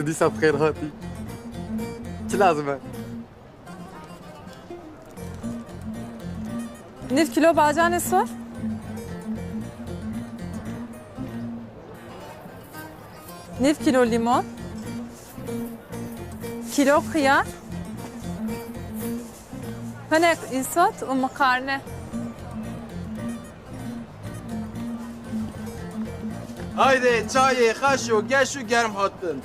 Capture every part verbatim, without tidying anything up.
Dîsa bi xêr hatî. Çi lazim e? Nîv kîlo bacanê sor. Nîv kîlo lîmon. Kîlo xiyar. Hinek îsot û miqarne. Haydi çayê xweş û geş û germ hatin.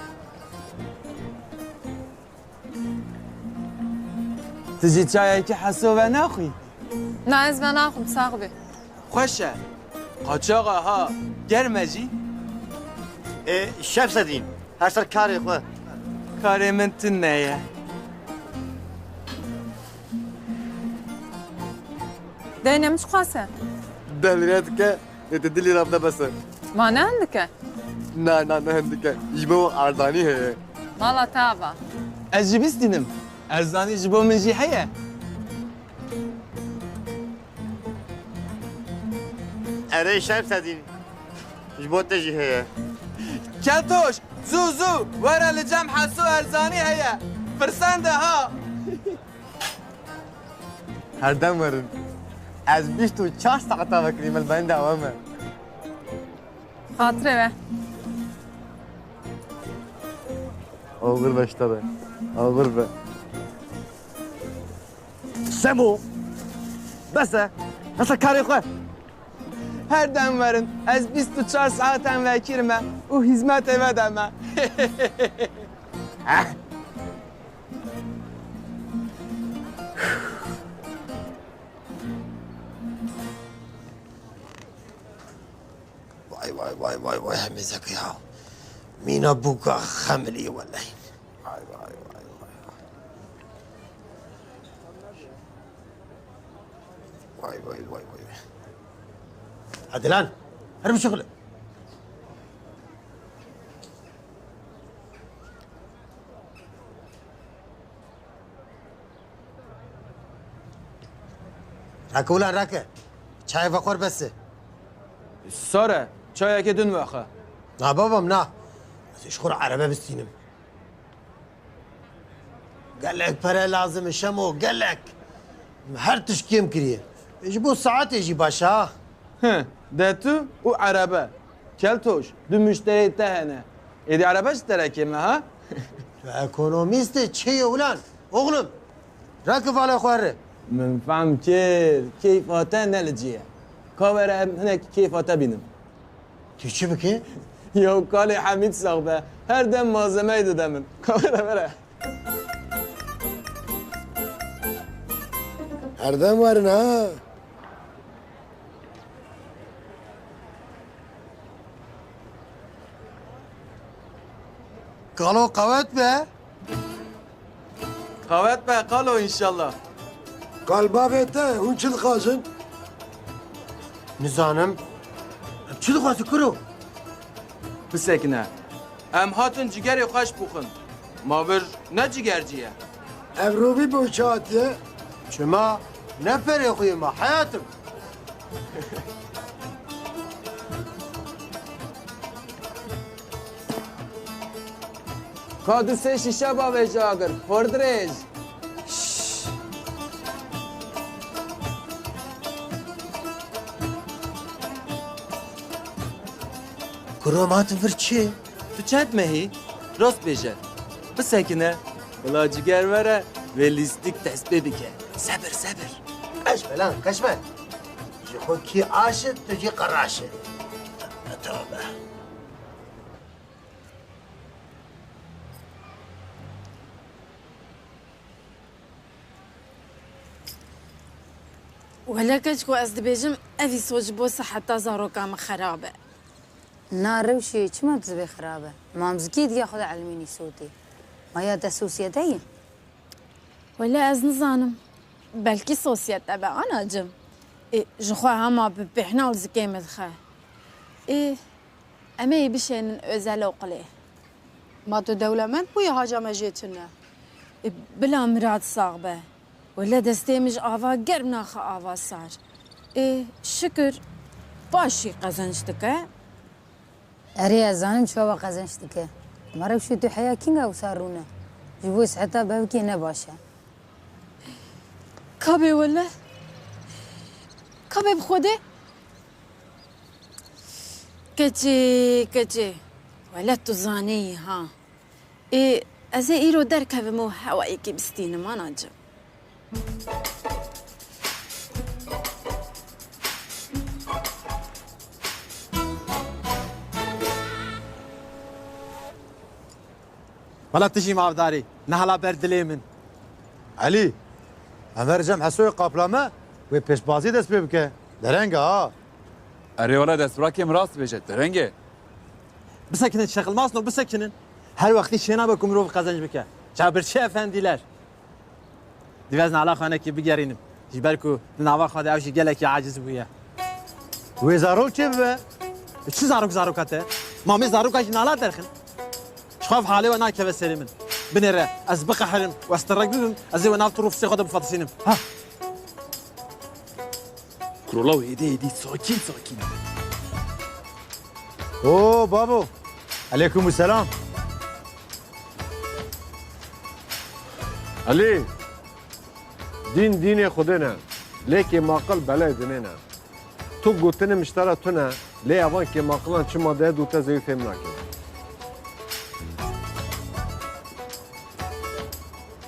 Tu jî çayekî Heso venaxwî? Na, ez venaxwim, sax bî. Xweş e. Qaçaxa ha, germ e jî. Ê, Şemsedîn, her ser karê xwe. Karê min tune ye. Deynê min çiqas e? Deh lîre dike, lê tu du lîra bide bes e. Ma ne hindik e? Na, na, ne hindik e. Ji bo erzanî heye. Mala te ava. Ez jî bistînim. Erzanî ji bo min jî heye. Erê Şemsedîn, ji bo te jî heye. Keltoş, zû, zû, were li cem Heso erzanî heye. Firsende ha. Her dem werin. Ez bîst û çar saeta vekirî, me li bendê awe me. Xatirê we. Oxir be ji te be. Oxir be. Şemo. Bes e. Hese karê xwe. Her dem werin. Ez bîst û çar saetan vekirî me û hizmetê we de me. Vay, vay, vay, vay, vay, hemî zeke ya. Mîna bûka xemilî welay. Vay, vay, vay, vay, vay. Vay, vay, vay, vay. Adilan, her bişuxile. Rake ulan rake. Çayê vexwar bes e. Sare, çayekê din vexe. Na babam na. Ez ji xwe re erebe bistînim. Gelek pere lazim e Şemo, gelek. Her tişt kêm kiriye. Ji bo saetê jî baş e ha. Hi, de tu û erebe. Keltoş, du muşterê te hene. Êdî erebe ji te re kêm e ha? Tu ekonomîst î, çi ye ulan? Oxlum, rake vala xwe re. Min fehm kir, keyfa te ne li cî ye. Ka were em hinek keyfa te bînin. Tu çi bike? Yew kalê Hemîd sax be. Her dem malzemeyê dide min. Ka were were. Her dem werin ha. Kalo qewet be. Qewet be kalo înşallah. Kalbavê te hûn çi dixwazin? Nizanim. Em çi dixwazin kuro? Bisekine. Em hatin cigerê xweş bûxin. Ma vir ne cigercî ye. Ev rovî bo çi hatiye? Çima? Ne perê xwe ye ma heyatim. Ka du sê şîşe bavêje agir, xordirêj. Kuro ma tu vir çi? Tu çend mehî? Rost bêje. Bisekine. Bila ciger were, wê lîstik dest pê bike. Sebir, sebir. Qeş be lan, qeş be. Ji xwe kî aş e, tu jî qeraş e. Tövbe. Wele keçko ez dibêjim, ev îso ji bo siheta zaroka min xerab e. Na rewşê çima tu dibê xerab e? Mamzikê diya xwe de elmînî sotê. Ma ya te sosyete ye? Wele ez nizanim. Belkî sosyete be, anacim. Ê, ji xwe hema bi pêhna û zikê min dixe. Ê, em ê bişênin özel okulê. Ma tu dewlemend bûyî, haca me jê tune. Ê, bila Mirad sax be. Wele destê min ji ava germ naxe ava sar. Ê, şikir, baş jî qezenc dike. Erê, ez zanim çawa qezenc dike. Meriv şûtî heya kînga wisa rûne? Ji bo siheta bevkê ne baş e. Ka bê wele? Ka bê bi Xwedê? Keçê, keçê. Wele tu zanî ha. Ê, ez ê îro derkevim û hewayekê bistînim, anacim. Wela tu jî mafdarî, nehala ber dilê min. Elî, Emer Cem Hesoyê qaplame, wê pêşbazî dest pê bike. Dereng e ha. Erê wele destbirakê min rast dibêje, dereng e. Bisekinin Şexilmasno, bisekinin. Her wextî şênabe ku mirov qezenc bike. Cabirçî efendîler. Divê ez nala xwe hinekî bigerînim. Ji ber ku di nava xwe de ew jî gelekî aciz bûye. Wê zarok çê bibe? Çi zarok zaroka te? Ma me zaroka jî nala derxin. Ji xwe ev halê we nakeve serê min. Binêre, ez biqehirim û ez tirek bibim, ez ê we nav tir û fisê xwe de bifetisînim. Ha! Kurola wê hêdî hêdî sakîn sakîn. Oo babo. Aleykum selam. Elî, dîn dînê Xwedê ne. Lê kêmaqil belê dinê ne. Tu gotinê min ji te re tune, lê evan kêmaqilan çima dê dû te zêwî fêm nakin.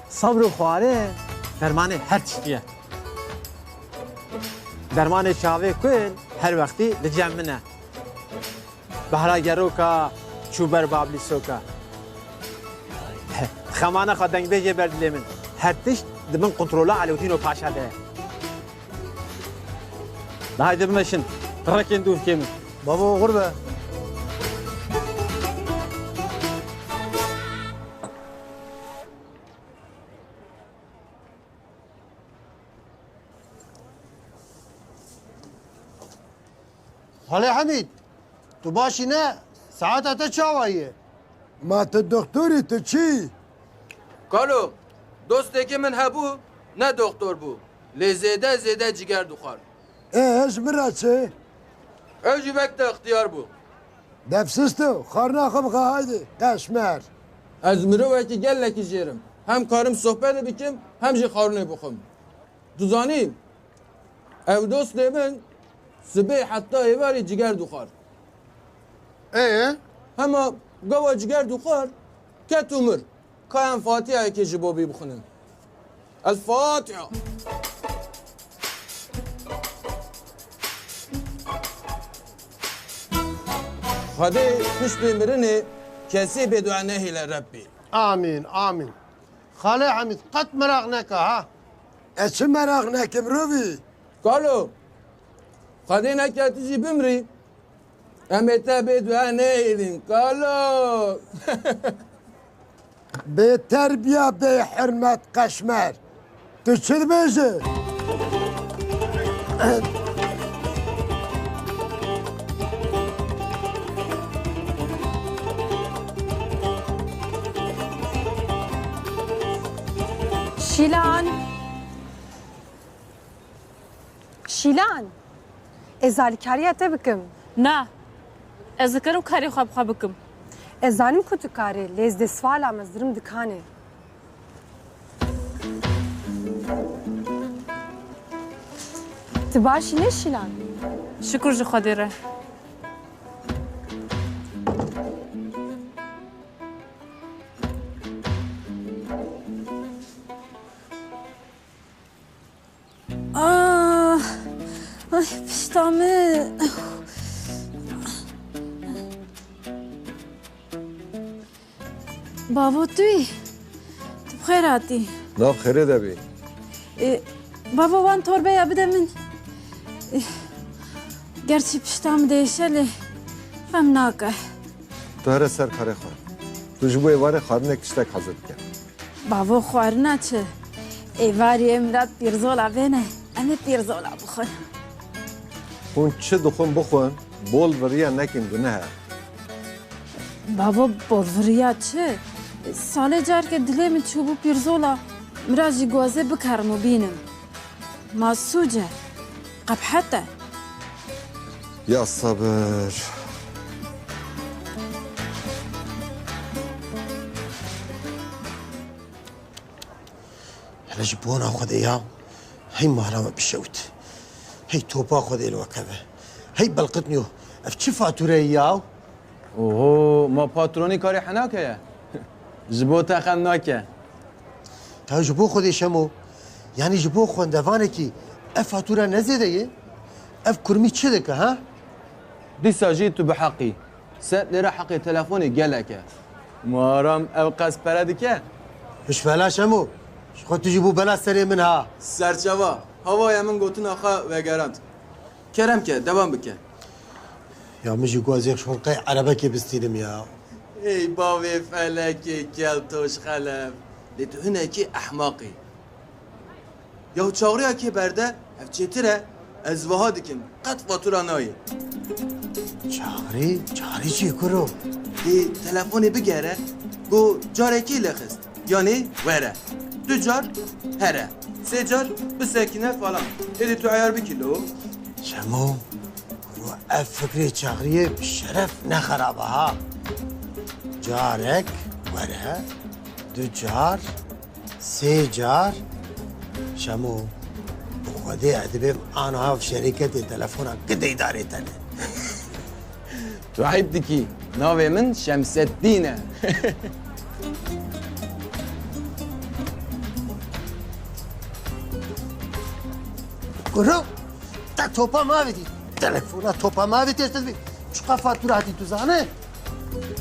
Sabr û xwarê dermanê her tiştî ye. Dermanê çavê kul her wextî li cem min e. Behra geroka çû ber bablîsoka. Xemana xwe dengbêjê ber dilê min. Her tişt di bin kontrola Elewdîno Paşa de ye. De haydi bimeşin. Tirekên dûvkê min. Bavo oxir be. Xalê Hemîd, tu baş î ne? Saeta te çawa ye? Ma tu doktor î, tu çi? Kalo, dostekî min hebû, ne doktor bû. Lê zêde zêde ciger dixwar. Ê, ji min re çi? Ew jî wek te ixtiyar bû. Defsist o, xwarina xwe bixe haydi, qeşmer. Ez mirovekî gelekî jêr im. Hem karim sohbetê bikim, hem jî xwarûnê bixwim. Tu zanî, ev dostê min sibê heta êvarê ciger dixwar. Ê? Hema gava ciger dixwar, ket û mir. Ka em Fatihayekê ji bo bî bixwînin. El Fatiha. Xwedê piştê mirinê kesê bêdua nehêle Rebbî. Amîn, amîn. Xalê Hemîd, qet meraq neke ha. Ez çi meraq nekim, Rovî? Kalo, Xwedê neke tu jî bimrî, em ê te bêdua nehêlin, kalo. Bêterbiya, bêhurmet, qeşmer. Tu çi dibêjî? Şîlan. Şîlan. Ez alîkariya te bikim. Na. Ez dikarim karê xwe bi xwe bikim. Ez zanim ku tu karê, lê ez destvala me, ez dirim dikanê. Tu baş î ne Şîlan? Şikur ji Xwedê re. Ah, ay, pişta min. Bavo, tu yî? Tu bi xêr hatî. Nav xêrê de bî. E, bavo, wan torbeya bide min. E, gerçî pişta min diêşe lê xem nake. Tu here ser karê xwe. Tu ji bo êvarê xwarinek tiştek hazir bike. Bavo, xwarina çi? Êvarî ê Mirat pîrzola bêne. Em ê pîrzola bixwin. Hûn çi dixwin bixwin, bol viriya nekin, guneh e. Bavo, bol viriya çi? Salê carke dilê min çûbû pîrzola. Mirat jî got ez ê bikarim û bînim. Ma sûc e, qebhet e. Ya sabir. Ji bona Xwedê ya, hey mara me bişewit. Hey topa Xwedê li we keve. Hey belqitniyo, ev çi fatureyê ya? Oho, ma patronî karê henake ye. Ji bo te xem nake. Ya ji bo Xwedê Şemo, yanî ji bo xwendevanekî ev fatura ne zêde ye? Ev kurmî çi dike, ha? Dîsa jî tu bi heqî. Sed lêre heqê telefonê gelek e. Maram ew qas pere dike? Pişt bela Şemo. Ji xwe tu jî bû bela serê min ha. Serçava, hawaya min gotina xwe vegerand. Kerem ke, devam bike. Ya min jî got ez ê şorqey erebekê bistînim ya. Ey bavê felekê keltoş xelef. Lê tu hinekî ehmaq î. Ya çaxriya kê berde, ev çêtir e. Ez wiha dikim, qet fatura nayê. Çaxrî? Çaxrî çi kuro? Ê, telefonê bigere, go carekî lê xist. Yanî were. Du car here. Sê car bisekine falan. Êdî tu eyar bikî lo. Şemo, kuro ev fikrê Çaxriyê bi şeref ne xerab e ha. Carek were, du car, sê car. Şemo, bi Xwedê ez dibêm aniha ev şerîketê telefona gideydarê te ne. Tu eyb dikî. Navê min Şemseddîn e. Kuro, te topa mavê dî. Telefona topa mavê tê dibî. Çiqa fatura hatî tu zane?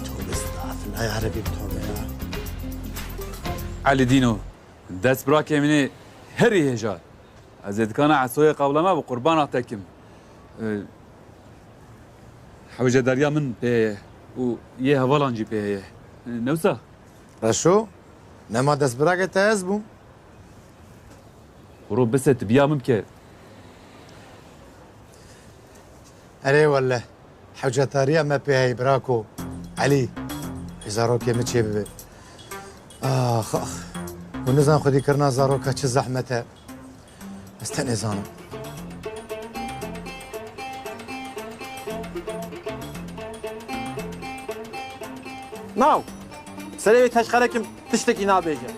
Tövbe estağfirullah ya Rebî, tövbe ya. Elî Dîno, dest birakê min ê herî hêja. Ez ê dikana esoyê qewleme bi qurbana te kim. E, hewcedariya min pê heye û yê hevalan jî pê heye. E, ne wisa? Reşo, nema destbirakê te ez bûm. Kuro bise tu biya min bike. Erê welle, hewcedariya me pê heye birako. Elî, pê zarokê min çê bibe. Ax, ax. Hûn nizan xwedî kirina zaroka çi zehmet e. Ez tenê zanim. Naw, serê wê teşxerekim tiştekî nabêje.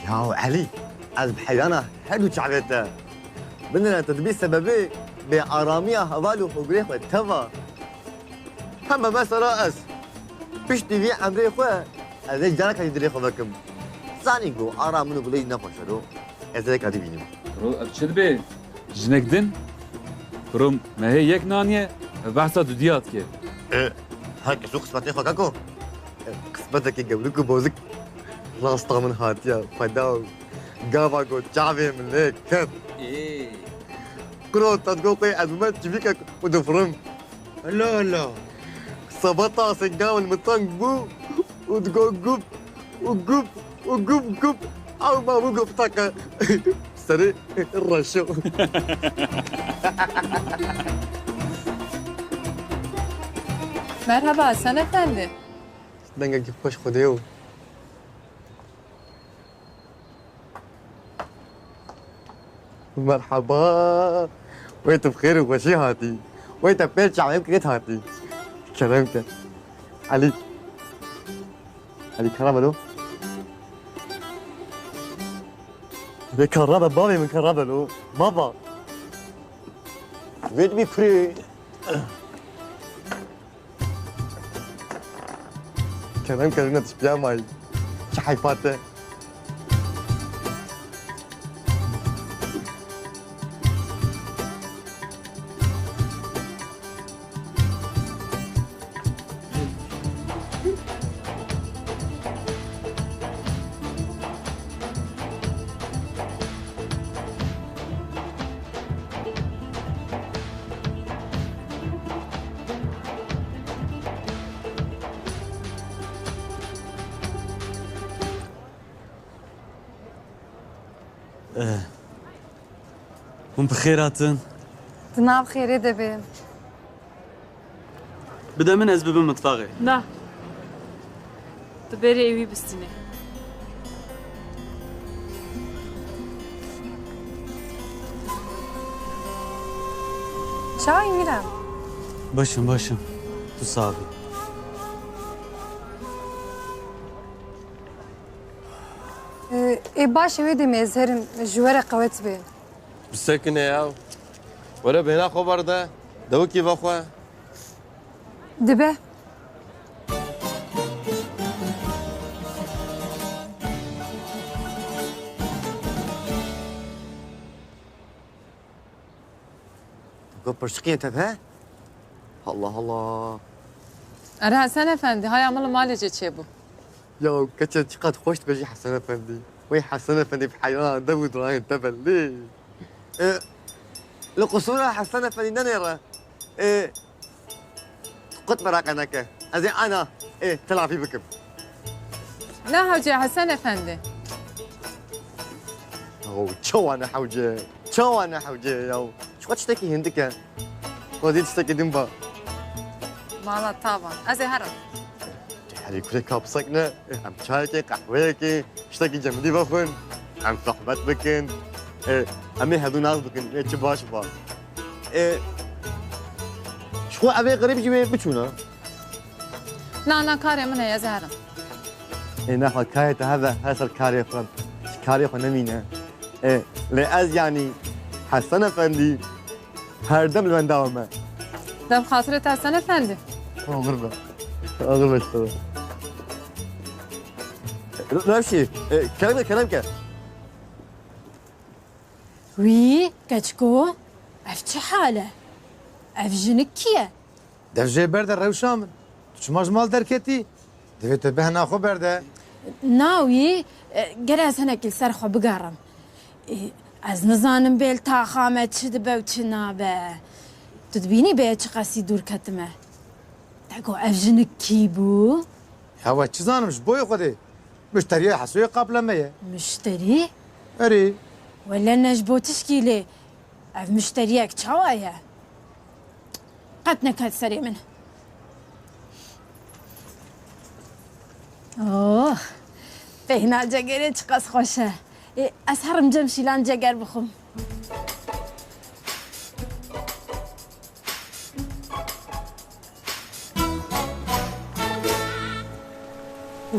Yaw Elî, ez bi heyrana her du çavê te. Binêre tu dibî sebebê bêaramiya heval û hogirê xwe teva. Heme mesela ez. Piştî vî emrê xwe ez ê careka jî dilê xwe vekim. Zanî ku ara min û Gulê jî nexweş e do. Ez ê careka dî bînim. Kuro ev çi dibe? Jinek din? Kuro me hê yek naniye, ev behsa dudiya dike. E, her kes û qismetê xwe keko. E, qismetekî gewrik û bozik rasta min hatiye. Xweda û gava ku çavê min lê ket. Ê. Kuro te digot qey ez bime çivîkek û difirim. Helo, helo. Sabata singavin min teng bû û digo gup û gup û gup gup. Ew ma bû gup teke. Serê reşo. Merhaba Hasan Efendi. Dengekî xweş Xwedê yo. Merhaba. Wê tu bi xêr û xweşî hatî. Wê te pêr çavê kirêt hatî. Kerem ke. Elî. Elî kara belo. Wê kara be bavê min kara belo. Baba. Wê tu bî pirê. Kerem kerine tiştiya mayî. Çi heyfa te. Eh. Hûn bi xêr hatin. Di nav xêrê de be. Bide min ez bibim mitfaxê. Na. Tu berê ewî bistîne. Çawa Mîran? Baş im, baş im. Tu sax bî. Ê, ê baş e, wê demê ez herim, ji we re qewet be. Bisekine ya. Were bêhna xwe berde. Dewikî vexwe. Dibe. Go pirçiqiyên te he? Allah Allah. Ere Hesen Efendi, haya min li malê cê çêbû. Ya keçe çiqas xweş dibêjî Hesen Efendi. Wey Hesen Efendi bi heyran de bû durayên te belli. E, li qusûra Hesen Efendî nenêre. E, qut meraqe neke. Ez ê ana, e, telavî bikim. Ne hewce Hesen Efendi. Yaw, çawa ne hewce? Çawa ne hewce yaw? Ji xwe tiştekî hindik e. Xwedî tiştekî din ba. Mala tavan. Ez ê herim. Herî kurê kapsek ne. Em çayekê, qehweyekê, tiştekî cemidî vexwin. Em sohbet bikin. E, em ê hevdû nas bikin. Ê çi baş ba. E, ji xwe evê qerîb jî wê biçûna. Na, na, karê min heye, ez ê herim. Ê, nexwe karê te hebe, her ser karê xwe. Ji karê xwe nemîne. Ê, lê ez yanî Hesen Efendî her dem li wenda me. Dem xatirê te Hesen Efendî. Oxir be. Oxir be işte. Re-, Rewşî, e, kerem ke, kerem ke. Wî, keçiko, ev çi hal e? Ev jinik kî ye? Dev jê berde rewşa min. Tu çima ji mal derketî? Divê tu bêhna xwe berde. Na wî, e, gere ez hinekî li ser xwe bigerim. E, ez nizanim bê li taxa me çi dibe û çi nabe. Tu dibînî bê çiqasî dûr ketime. Te got ev jinik kî bû? Ya we çi zanim ji boyê Xwedê. Muşteriya Hesoyê qapleme ye. Muşterî? Erê. Wele ne ji bo tişkî lê. Ev muşteriyek çawa ye? Qet neket serê min. Oh, peyna cegerê çiqas xweş e. Ê, ez herim cem şîlan ceger bixwim.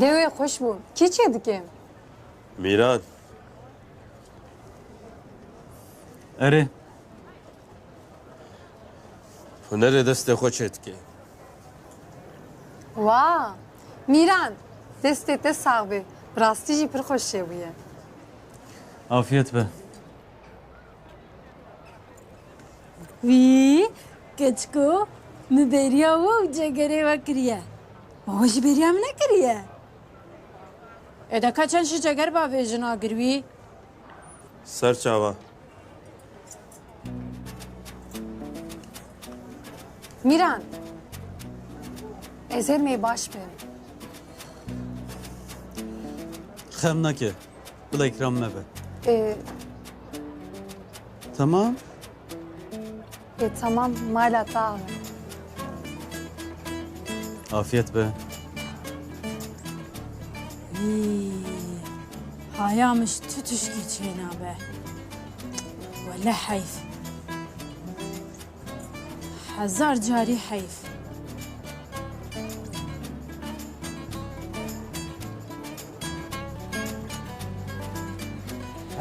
Dewê xweş bû. Kî çê dike? Mîran. Erê. Hunerê destê xwe çêdike. Wa! Mîran, destê te sax be. Bi rastî jî pir xweş çêbûye. Afiyet be. Wî, keçiko, min bêriya we û cegerê we kiriye. Ma we jî bêriya min nekiriye? Ê de ka çend ji ceger bavêjin agir wî? Ser çava. Mîran, ez ê me baş be. Xem neke. Bila îkram me be. Ê, Tamam. Ê, tamam, mala te ave. Afiyet be. Hî, haya min ji tu tişkî çênabe. Wele heyf. Hezar carî heyf.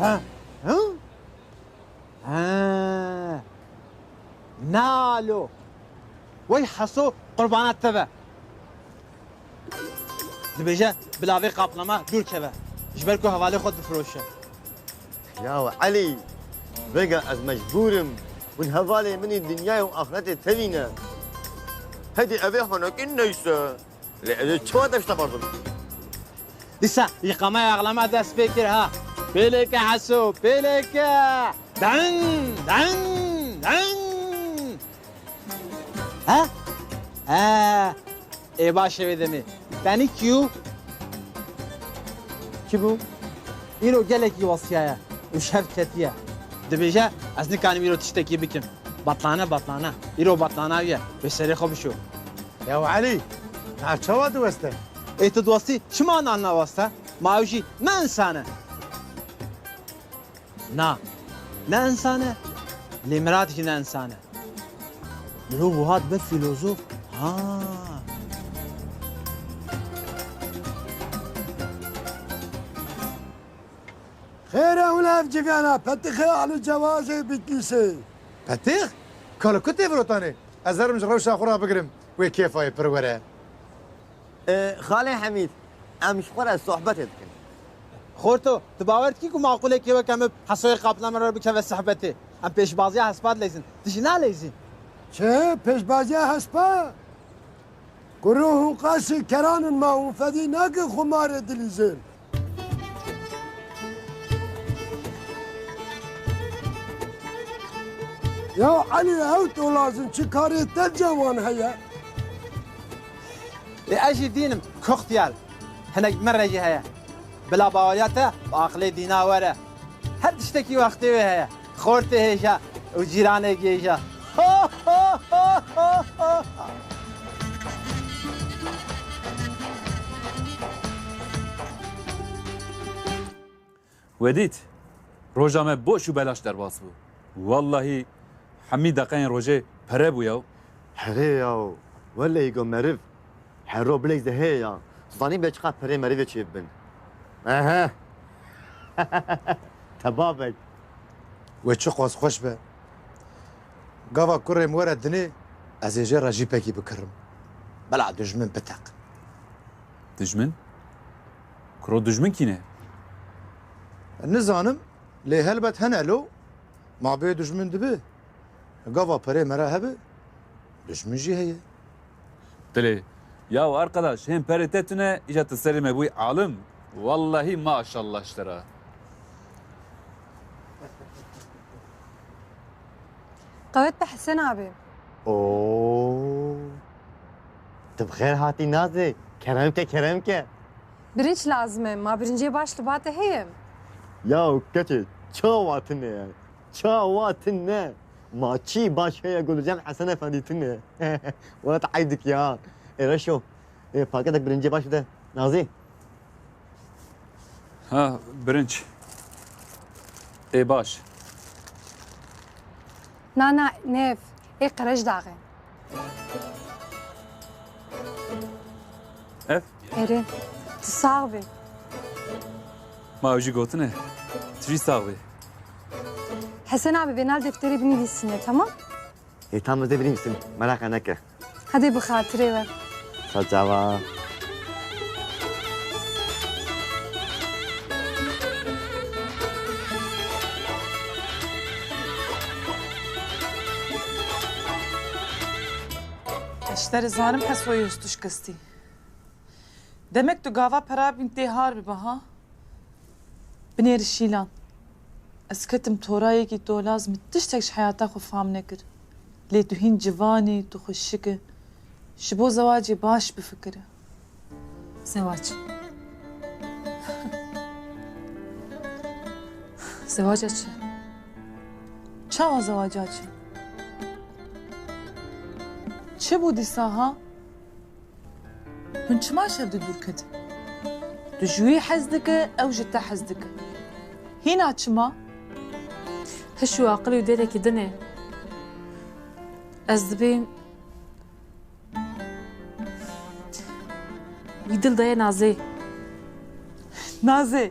Ha? Ha? Ha. Nalo. Wey Heso, qurbana te be. Dibêje, bila vê qaplama dûr keve. Ji ber ku hevalê xwe difiroşe. Ya Elî, vêga ez mecbûr im. Hûn hevalê min ê dinyayê û axretê tevî ne. Hedî ev ê hanakin neyse. Lê ez ê çawa deşta xwarzim? Dîsa îqameya axlama dest pê kir ha. Pêleke Heso, pêleke. Deng, deng, deng. Ha? Ha. Ê baş e vê demê. Tenî kî yo? Kî bû? Îro gelekî wesiyaye û şev ketiye. Dibêje, ez nikanim îro tiştekî bikim. Batlane, batlane. Îro batlana ye. Wê serê xwe bişo. Ya Elî, na çawa diweste? Ê tu diwestî, çima nan naweste? Ma ew jî ne însan e. Na, ne însan e, lê Mirat jî ne însan e. Mirov wiha dibe fîlozof. Ha. Xêr e hûn ev civiyana petixê Alî Cewazê Bitlîsê. Petix? Kalo ku tê firotanê? Ez herim ji rewşa xwe re bigirim. Wê kêfa wê pir were. Ê, Xalê Hemîd, em ji xwe re sohbetê dikin. Xorto, tu bawer dikî ku maqûlekî weke min Hesoyê Qaplan me re bikeve sehbetê? Em pêşbaziya hespa dileyzin. Tu jî naleyzî? Çi? Pêşbaziya hespa? Kuro hûn qasî keran in ma hûn fedî nakin xumarê dilîzin. Ya Elî, ew tolazin çi karê te cewan heye? Ê, ez jî dînim, koxtiyal. Hinek min re jî heye. Bila baweriya te bi aqilê dîna were. Her tiştekî wextê wê heye. Xortê hêja û cîranê gêja. Wedît, roja me boş û belaş derbas bû. Wallahî, hemî deqeyên rojê pere bû yaw. Herê yaw, wellehî go meriv. Hero bileyze heye ya. Zanî be çiqas perê merivê çêbibin. Ehe. Tebabek. We çiqas xweş be. Gava kurê min were dinê, ez ê jê re jîpekî bikirim. Bila dijmin biteq. Dijmin? Kuro dijmin kî ne? Nizanim, lê helbet hene lo. Ma bê dijmin dibe. Gava perê me re hebe, dijmin jî heye. Dilê, yaw arkadaş, hên perê te tune, îca tu serê me bûyî alim. Wallahî maşallah ji te re. Qewet be Hesen abi. Oo. Tu bi xêr hatî Nazê. Kerem ke, kerem ke. Birinç lazim e. Ma birincê baş li ba te heye? Ya keçê, çawa tune ye? Çawa tune? Ma çî baş heye ku li cem Hesen Efendî tune? Wela tu eyb dikî ha. Ê Reşo, ê, paketek birincê baş bide Nazê. Ha, birinç. Ê baş. Na, na, ne ev. Ê qirêj daxê. Ev? Erê. Tu sax bî. Ma ew jî gotine. Tu jî sax bî. Hesen abi, vê nav defterê binivîsîne, tamam? Ê, tam ez ê binivîsim, meraqe neke. Hadi bi xatirê we. Sa çawa. Ez ji te re zanim Hesoyê tu şikestî. Demek tu gava pera bîn tê har bibe ha? Binêrî Şîlan. Ez ketim torayekî tolaz, min tiştek ji heyata xwe fam nekir. Lê tu hîn civan î, tu xweşik î. Ji bo zewacê baş bifikire. Zewac. Zewaca çi? Çawa zewaca çi? Çi bû dîsa ha? Hûn çima ji hev didûr ketin? Tu ji wî hez dike, ew ji te hez dike. Hîna çima? Hiş û aqil û dêrekî din e. Ez dibêm wî dil daye Nazê. Nazê.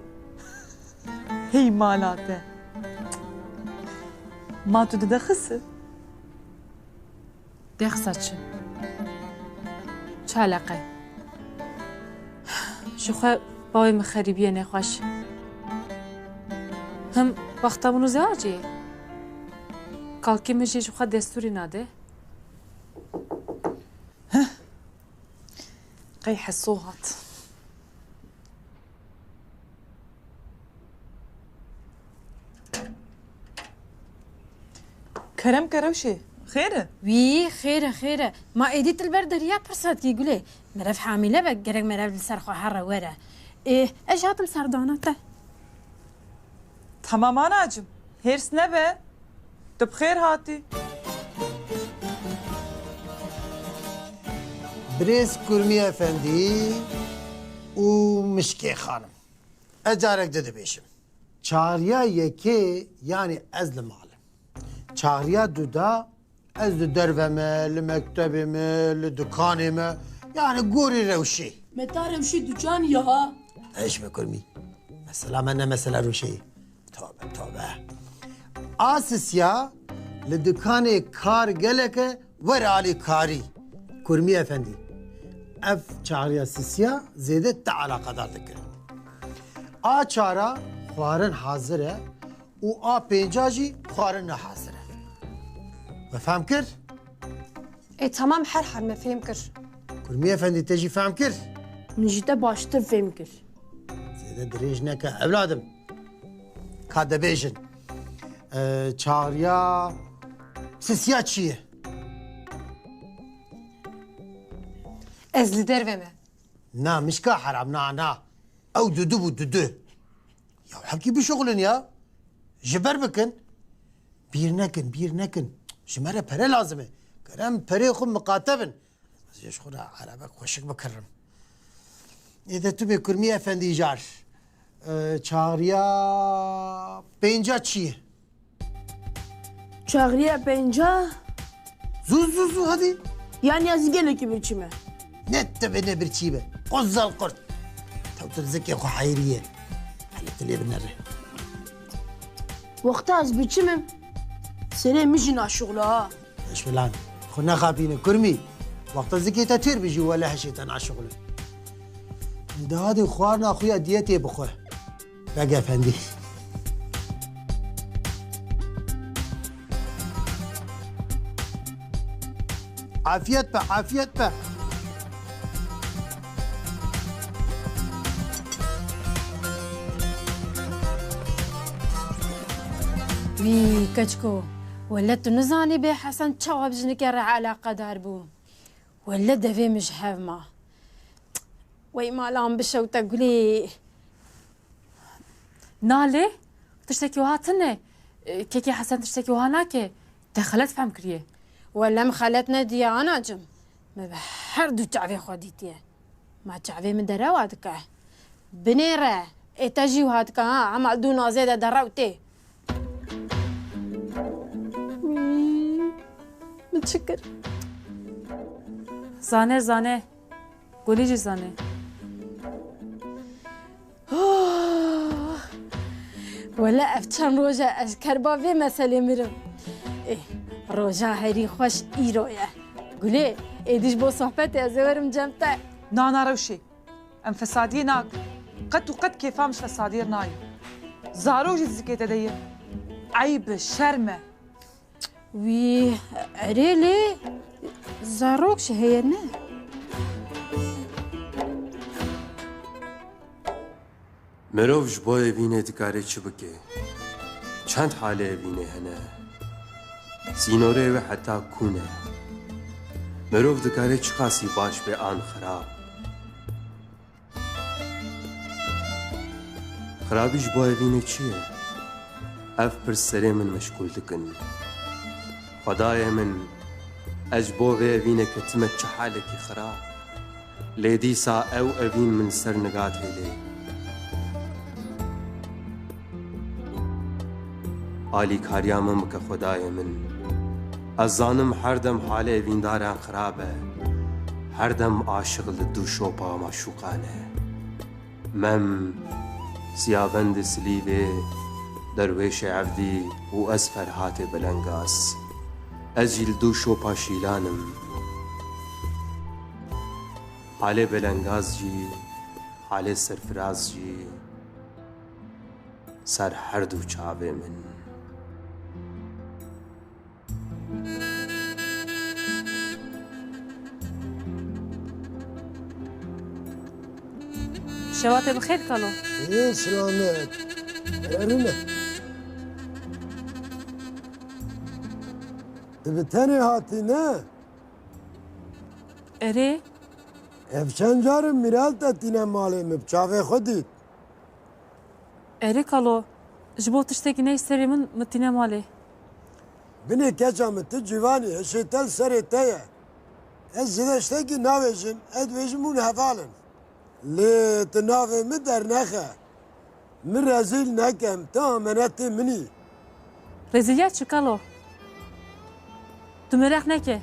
Hey mala te. Ma tu dide xisi? Dexsa çi? Çi eleqe? Ji xwe bawê min xerîbiye nexweş. Him wexta min û zewacê ye. Kalkê min jî ji xwe destûrî nade. Heh. Qey Heso hat. Kerem ke Rewşê, xêr e? Wî, xêr e, xêr e. Ma êdî tu li ber deriya pirsa dikî Gulê. Merev hamîle be, gerek merev li ser xwe here were. Ê, ez jî hatim serdana te. Tamam anacim, hêrs nebe. Tu bi xêr hatî. Birêz Kurmî Efendî û Mişkê Xanim. Ez carek di dibêjim. Çağrıya yekê, yanî ez li mal im. Çağrıya du da, ez li derve me, li mektebê me, li dukanê me, yanî gorî rewşê. Me ta rewşê ducan ya ha. Eş be Kurmî. Mesela me ne mesela rewşê ye. Tobe, tobe. A sisiya li dikanê kar gelek e, were alî karî. Kurmî efendî, ev çaxiriya sisiya zêde te eleqedar dike. A çara xwarin hazir e û a pênca jî xwarin ne hazir e. We fehm kir? Ê, temam, her hal me fêm kir. Kurmî efendî, te jî fehm kir? Min jî te baştir fêm kir. Zêde dirêj neke evladim. Ka dibêjin, e, çaxiriya sisiya çi ye? Ez li derve me. Na, mişka heram, na, na. Ew dudu bû, dudu. Ya hevkî bişuxulin ya. Ji ber bikin. Bîr nekin, bîr nekin. Ji me re pere lazim e. Kerem perê xwe miqate bin. Ez ê ji xwe re erebek xweşik bikirim. Ê de tu bê Kurmî Efendî jar. E, çaxiriya pênca çi ye? Çaxiriya pênca. Zû, zû, zû, hadi. Yanî ez gelekî birçî me. Ne tebe ne birçî be. Qozal qurt. Tewtir zikê xwe heyriye. Hele tu lê binere. Wexta ez biçimim, serê min jî naşuxula ha. Eş filan. Xwe nexapîne, kurmî. Wexta zikê te têr bijî, wele hişê te naşuxulin. Dahadê xwarina xwe ya diyetê bixwe. Beg efendî. Afiyet be, afiyet be. Wî keçko, wele tu nizanî bê Hesen çawa bi jinike re eleqedar bû. Wele devê min ji hev ma. Wey mala min bişewte gulê. Na lê, tiştekî wiha tune. E, kekê Hesen tiştekî wiha nake. Te xelet fehm kiriye. Wele min xelet nediye anacim. Me bi her du çavê xwe dîtiye. Ma çavê min derewa dike. Binêre, ê te jî wiha dike ha, hema du nazê de derewtê. Wî, min çi kir? Zane, zane. Gulî jî zane. Wele ev çend roj e ez kerba vê meselê mirim. Ê, roja herî xweş îro ye. Gulê, êdî ji bo sohbetê ez ê werim cem te. Na, na Rewşê. Em fesadiyê nakin. Qet û qet kêfa min ji fesadiyê re nayê. Zarok jî di zikê te de ye. Eyb e, şerm e. Wî, erê lê zarok jî heye ne? Mirov ji bo evînê dikare çi bike? Çend halê evînê hene? Sînorê wê heta kû ne? Mirov dikare çiqasî baş be an xirab? Xirabî ji bo evînê çi ye? Ev pirs serê min meşgûl dikin. Xwedayê min, ez ji bo vê evînê ketime çi halekî xirab. Lê dîsa ew evîn min ser niga têlê. Alîkariya min bike Xwedayê min. Ez zanim her dem halê evîndaran xirab e. Her dem aşiq li du şopa maşûqan e. Mem, Siyavendê Silîvê, Derwêşê Evdî û ez Ferhatê Belengaz. Ez jî li du şopa şîlan im. Halê Belengaz jî, halê Serfiraz jî ser her du çavê min. Şevatê bi xêr kalo. Ê, selamet. Erine. Tu bi tenê hatî ne? Erê. Ev çend car in Mîral te tîne malê min, bi çavê xwe dît. Erê kalo, ji bo tiştekî neyê serê min, min tîne malê. Binê keça min, tu ciwan î, hişê te li serê te ye. Ez zêde tiştekî nabêjim, ez dibêjim hûn heval in. Lê tu navê min dernexe. Min rezîl neke, tu amenetê min î. Rezîliya çi kalo? Tu mereq neke.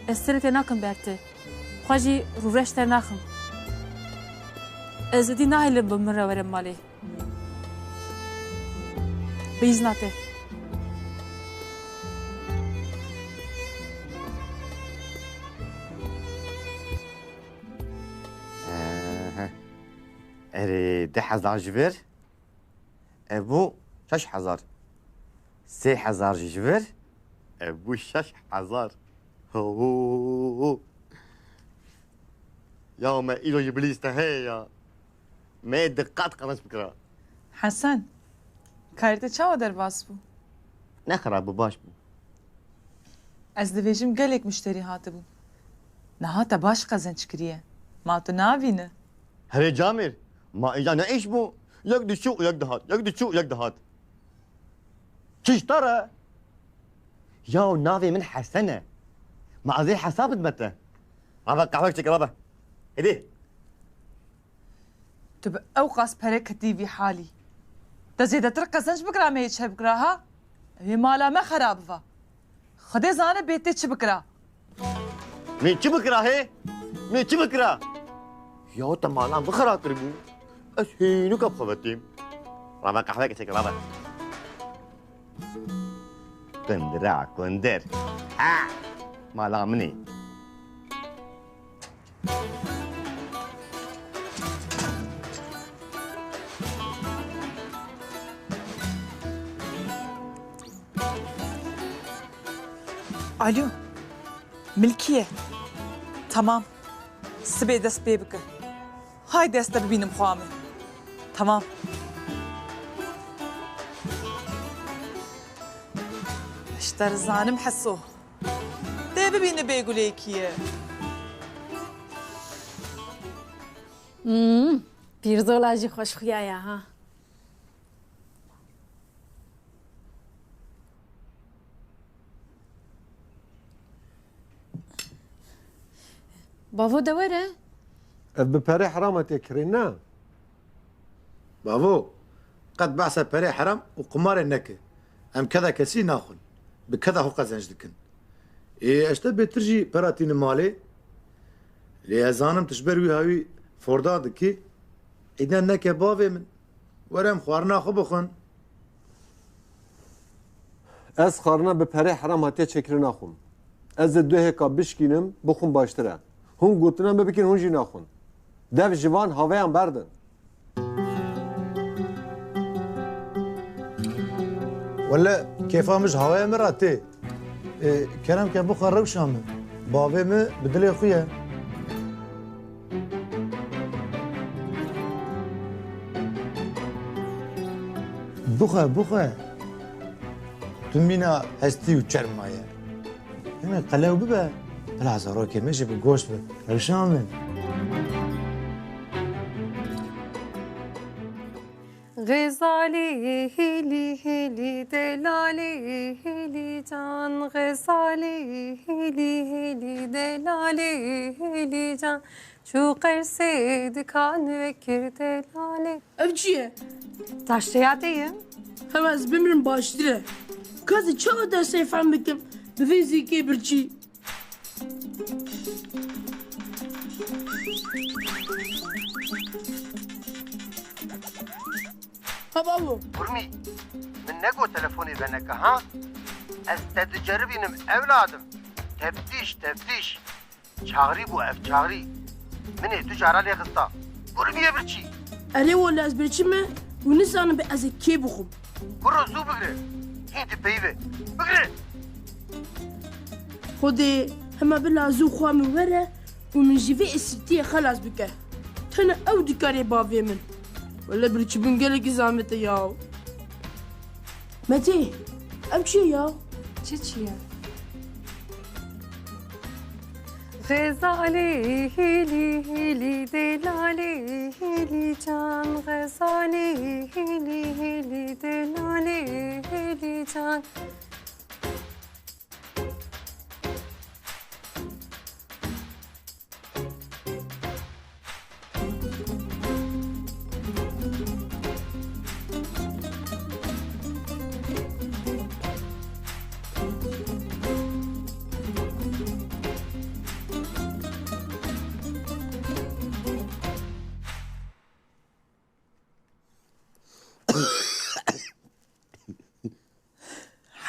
Ez serê te nakim ber te. Xwe jî rûreş te naxim. Ez êdî nahêlim bi min re were malê. Bi îzna te. Ehe. Erê, du hezar ji vir. Ev bû şeş hezar. Sê hezar jî ji vir. Ev bû şeş hezar. Ho, ho, ho. Ya me îro jî bi lîste heye ya. Me diqat qezenc bikira. Hesen, karê te çawa derbas bû? Ne xirab bû, baş bû. Ez dibêjim gelek muşterî hatibû. Niha te baş qezenc kiriye. Ma tu nabîne? Herê camêr, ma îca ne îş bû? Yek diçû û yek dihat, yek diçû û yek dihat. Çi ji te re? Yaw navê min Hesen e. Ma ez ê hesab dime te. Rabe qehwek çêke rabe. Hêdî. Tu bi ew qas pere ketî vî halî. Te zêdetir qezenc bikira me yê çe bikira ha? Ew ê mala me xera biva. Xwedê zane bê tê çi bikira. Min çi bikira hê? Min çi bikira? Ya te malan bixira kiribû. Ez hênika bixevetîm. Rabe qehweke çêke rabe. Kundira kundir. Ha! Mala min e. Alo. Milkiye. Tamam. Sibê dest pê bike. Haydi ez te bibînim xwe min. Tamam. Ji te re zanim Heso. Tê bibîne bêgulêkî ye. Hmm, pîrzola jî xweşxuya ya ha. Bavo de were. Ev bi perê heram hatiye kirîn, ne? Bavo, qet behsa perê heram û qumarê neke. Em keda kesî naxwin. Bi keda xwe qezenc dikin. Ê, ez te bêtir jî pera tînim malê. Lê ez zanim tu ji ber wî hawî forda dikî. Îden neke bavê min. Were em xwarina xwe bixwin. Ez xwarina bi perê heram hatiye çêkirin naxwim. Ez ê duhêka bişkînim, bixwim baştir e. Hûn gotina min bikîn, hûn jî naxwin. Dev ji van haveyan berdin. Wele kêfa min ji hawaya min re tê. Ê, kerem ke bixwe rewşa min. Bavê min bi dilê xwe ye. Bixwe, bixwe. Tu mîna hestî û çerma ye. Heme qelew bibe. Bila zarokê me jî bi goşt be. Rewşa min. Xezalî hêlî hêlî delalî hêlî can, Xezalî hêlî hêlî delalî hêlî can, çû qersê dikan vekir delalî. Ev çi ye? Taştêya te ye. Hema ez bimirim baştir e. Ka ez çawa dersê fehm bikim? Bi vê zîkê birçî. Ha babo. Urmî, min negot telefonê veneke ha? Ez te diceribînim ewladim. Teftîş, teftîş. Çaxirî bû ev, çaxirî. Min ê du cara lê xista. Urmiyê birçî. Erê wele ez birçî me û nizanim bi ez ê kê bixwim. Kuro zû bigire. Hîn tu peyî be. Bigire. Xwedê hema bila zû xwe min were û min ji vê esîrtiyê xelas bike. Tene ew dikarê bavê min. Wele birçîbûn gelekî zehmet e yaw. Metê, ev çi ye ya? Çi çi ye? Xezalê hêlî hêlî delalê hêlî can, Xezalê hêlî hêlî delalê hêlî can.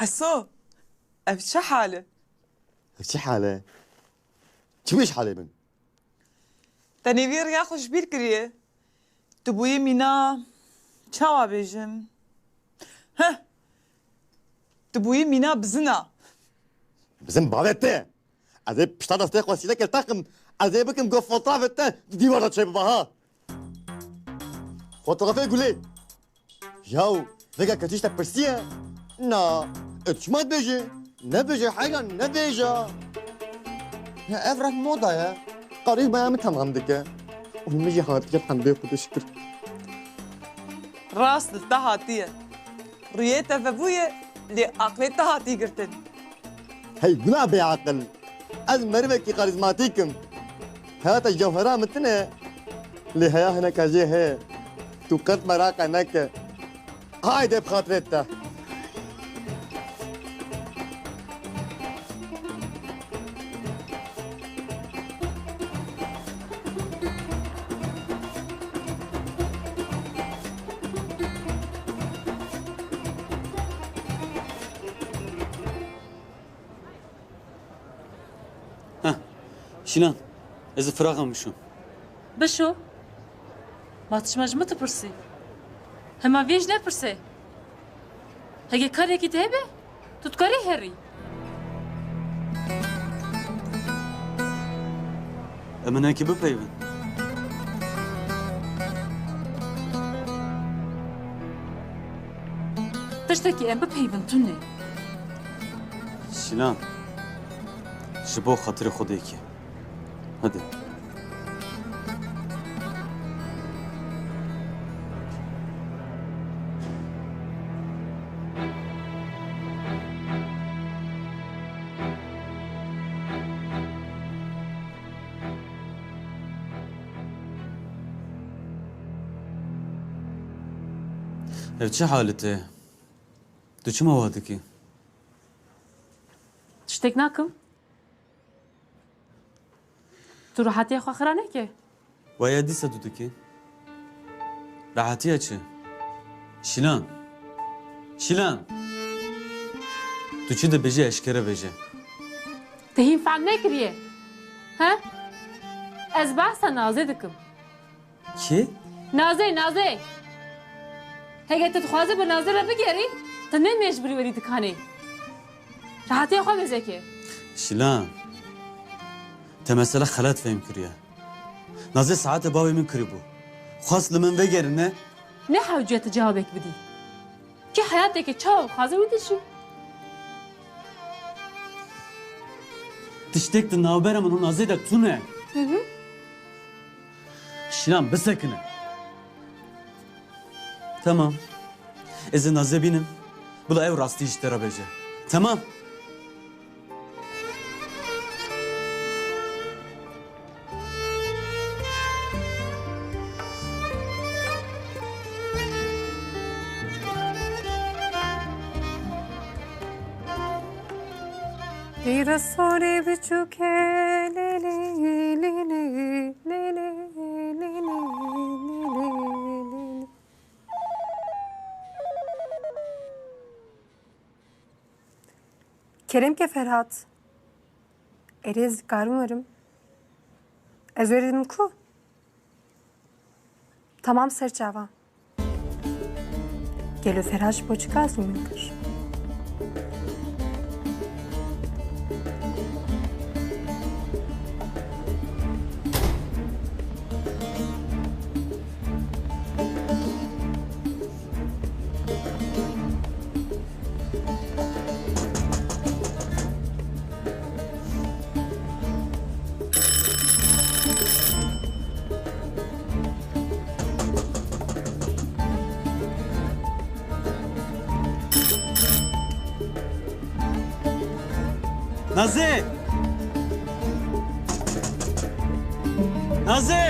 Eso, ev çi hal e? Ev çi hal e? Çi wê ji halê bin? Te nêvî riya xwe ji bîr kiriye. Tu bûyî mîna, çawa bêjim? Heh! Tu bûyî mîna bizina. Bizin bavê te. Ez ê pişta destê xwe sîlekê teqim. Ez ê bikim ku fotoğrafê te di dîwar de çêbibe ha. Fotoğrafê gulê. Yaw, vêga keçî ji te pirsiye? Na, e, çima dibêje? Nebêje heyran, nebêje. Ya ev reng moda ye. Qarî baya min temam dike. Û min jî hatiye pendê xwe dişkir. Rast li te hatiye. Rûyê te vebûye, lê aqlê te hatî girtin. Hey guna bêaqil. Ez merivekî karîzmatîk im. Heya te cewhera min tune. Lê heya hineka jê heye. Tu qet meraqe neke. Hayde bi xatirê te. Heh, Şîlan, ez ê firaxa bişom. Bişo. Ma tu çima ji min dipirsî? Hema vê jî nepirsê. Heke karekî te hebe, tu dikarî herî. Em hinekî bipeyivin. Tiştekî em bipeyivin tune. Şîlan, ji bo xatirê Xwedê kê. Hadi. Ev çi halet e? Tu çima wa dikî? Tiştek nakim. Tu rehatiya xwe xira neke. Waya dîsa tu dikî. Rehatiya çi? Şîlan. Şîlan. Tu çi dibêjî eşkere bêje. Te hîn fehm nekiriye. He? Ez behsa Nazê dikim. Kê? Nazê, Nazê. Heke tu dixwazî bi Nazê re bigerî, tu ne mecbûrî werî dikanê. Rehatiya xwe bezekê. Şilan, te mesele xelet fêm kiriye. Nazê saetê bavê min kirîbû. Xwest li min vegerîne. Ne hewce tu cewabek bidî. Kê heyateke çawa dixwaze wî dijî. Tiştek di navbera min û Nazê de tune. Hı hı. Şilan, bisekine. Tamam. Ez ê Nazê bînim. Bila ew rastî ji te re bêje. Tamam. Pîrê sorê biçûke, lê lê, lê lê, lê lê, lê lê, lê lê, lê lê, lê lê. Kerem ke Ferhat. Erê, ez dikarim werim? Ez werim ku? Tamam, ser çava. Gelo Ferhat ji bo çi gazî min kir? Nazê! Nazê!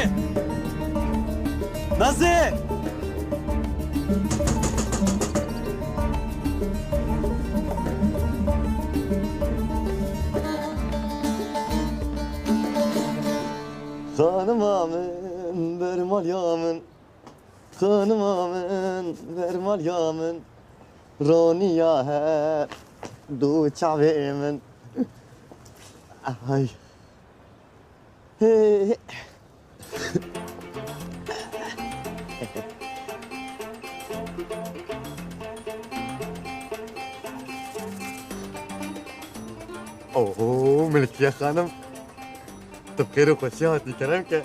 Nazê! Xanima min, bermaliya min. Xanima min, bermaliya min, roniya he. Du çavê min. Ay. Hey. Oho, Milkiye xanim. Tu bi xêr û xweşî hatî, kerem ke.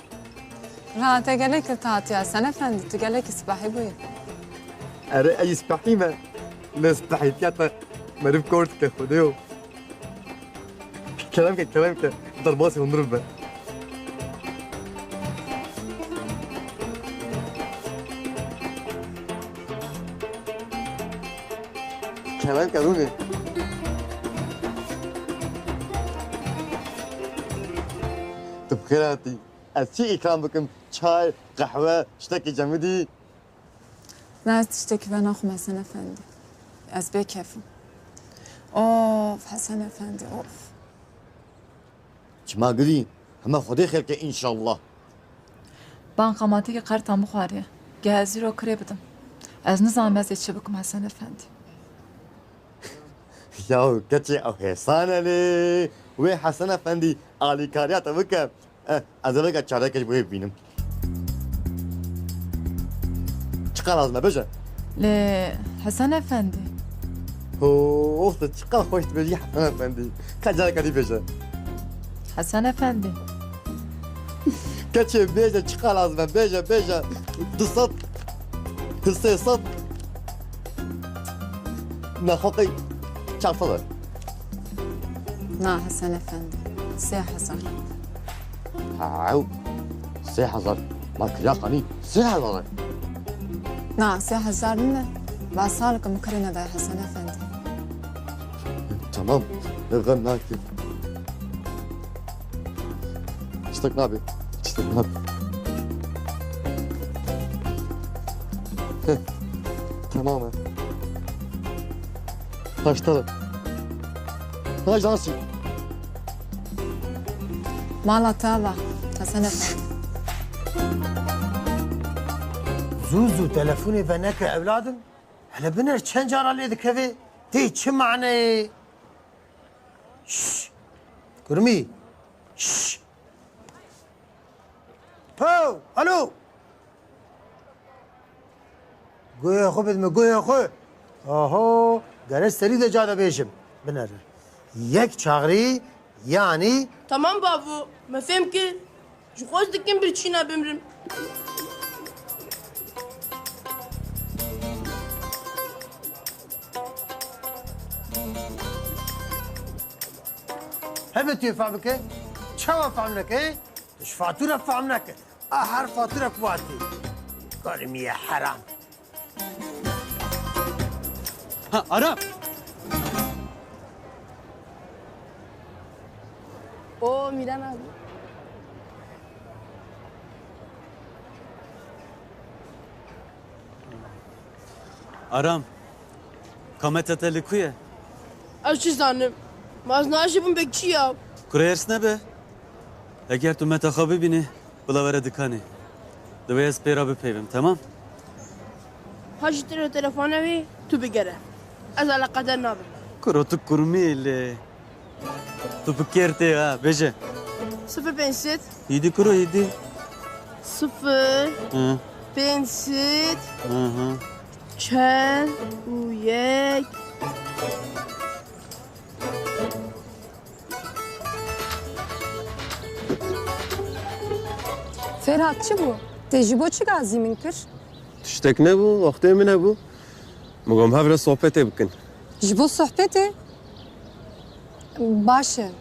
Riha te gelek li te hatiye Hesen Efendî, tu gelekî spehî bûyî. Erê, ez jî spehî me. Lê spehîtiya te meriv kor dike, Xwedêyo. Kerem ke, kerem ke. Derbasî hundir bibe. Kerem ke rûnê. Tu bi xêr hatî. Ez çi îkram bikim? Çay, qehwe, tiştekî cemidî? Na, ez tiştekî venaxwim Hesen Efendî. Ez bê kef im. Of, Hesen Efendî, of. Çima girî? Hema Xwedê xêr ke înşallah. Banka me têkê qerta min xwariye. Geh ez îro kirê bidim. Ez nizanim ez ê çi bikim Hesen Efendî. Yaw keçê ew hêsan e lê. Wê Hesen Efendî alîkariya te bike. Eh, ez ê veke çarekê ji bo wê bibînim. Çiqas lazim e, bêje. Lê Hesen Efendî. Ho, tu çiqas xweş dibêjî Hesen Efendî. Ka careke dî bêje. Hesen Efendî. Keçê bêje, çiqas lazim e, bêje, bêje. Du sed. Sê sed. Naxwe qey çar sed e. Na Hesen Efendî, sê hezar. Haw, sê hezar. Ma kira qanî sê hezar e. Na, sê hezar nîne. Ba salikim kirê nedaye Hesen Efendî. Tamam, lê xem nake. Tiştek nabe. Tiştek nabe. Heh, tamam e. Taştara. Taş dansi. Mala te ava, Hesen Efendî. Zû zû telefonê veneke ewladim. Hele biner çend cara lê dikeve. Tê çi maneyê? Şş! Kurmî! Şş! Pow! Alo! Guhê xwe bidime, guhê xwe! Aho! Gere serî de ca de bêjim. Binere. Yek çaxirî, yanî... Tamam bavo, me fêm kir. Ji xwe ez dikim birçîna bimrim. Hebe tu yê fehm bike, çawa fehm neke? Tu ji fatûra fehm neke. A her fatûra ku hatî. Kurmî ye heram. Ha, Aram! O Mîran abi. Aram, kameta te li ku ye? Ez çi zanim? Ma ez naşibim bekçî ya. Kurê hêrs nebe. Eger tu meta xwe bibînî, bila were dikanê. Divê ez pê re bipeyvim, temam? Ha ji te re telefona wî, tu bigere. Ez eleqedar nabim. Kuro tu kurmî lê. Tu bi kêr tê ha, bêje. Sifir pênc sed. Hîdî kuro hîdî. Sifir. Hı. Pênc sed. Hı hı. Çar û yek. Ferhat, çi bû? Te ji bo çi gazî min kir? Tiştek nebû, wextê min hebû. Min got, em hev re sohbetê bikin. Ji bo sohbetê? Baş e.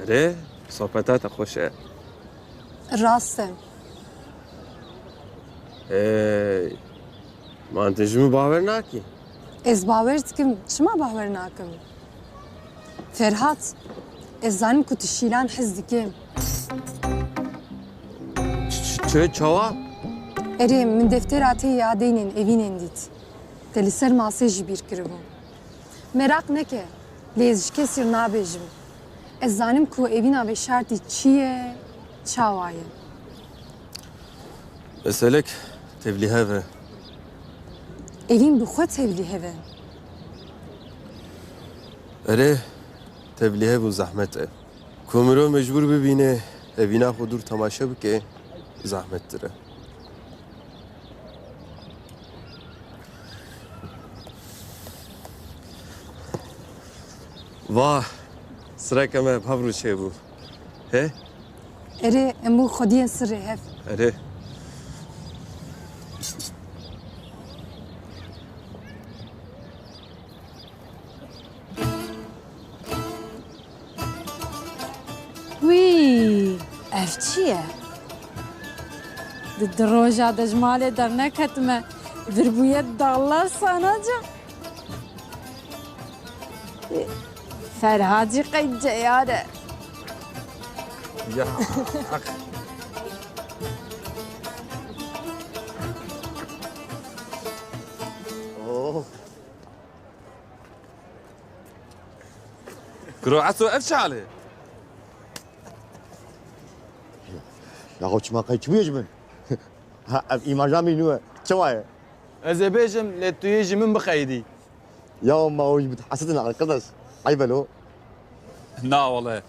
Erê, sohbeta te xweş e. Rast e. Ey, man tu ji min bawer nakî? Ez bawer dikim, çima bawer nakim? Ferhat, ez zanim ku tu şîlan hez dikî. Ç-, ç-, çi, çawa? Erê, min deftera te ya deynên evînên dît. Te li ser masê ji bîr kiribû. Meraq neke, lê ez ji kesî re nabêjim. Ez zanim ku evîna veşartî çi ye, çawa ye. Meselek tevlîhev e. Evîn bi xwe tevlîhev e. Erê, tevlîhev û zehmet e. Ku mirov mecbûr bibîne evîna xwe dûr temaşe bike, zehmettir e. Vah, sireke me bi hev rû çêbû. He? Erê, em û xwediyên sirê hev. Erê. Wî, ev çi ye? Di du roja de ji malê derneketime, vir bûye dalla sanaca. Ferhad jî qey ceyar e. Ya, heq. Oh. Kuro Eso, ev çi hal e? Ya, xwe çima qey çi bûye ji min? Ha, ev îmaja min nû e. Çawa ye? Ez ê bêjim, lê tu yê ji min bixeyidî. Ya ma hûn ji min dihesidin, arkadaş. Eyb e lo. Na wele.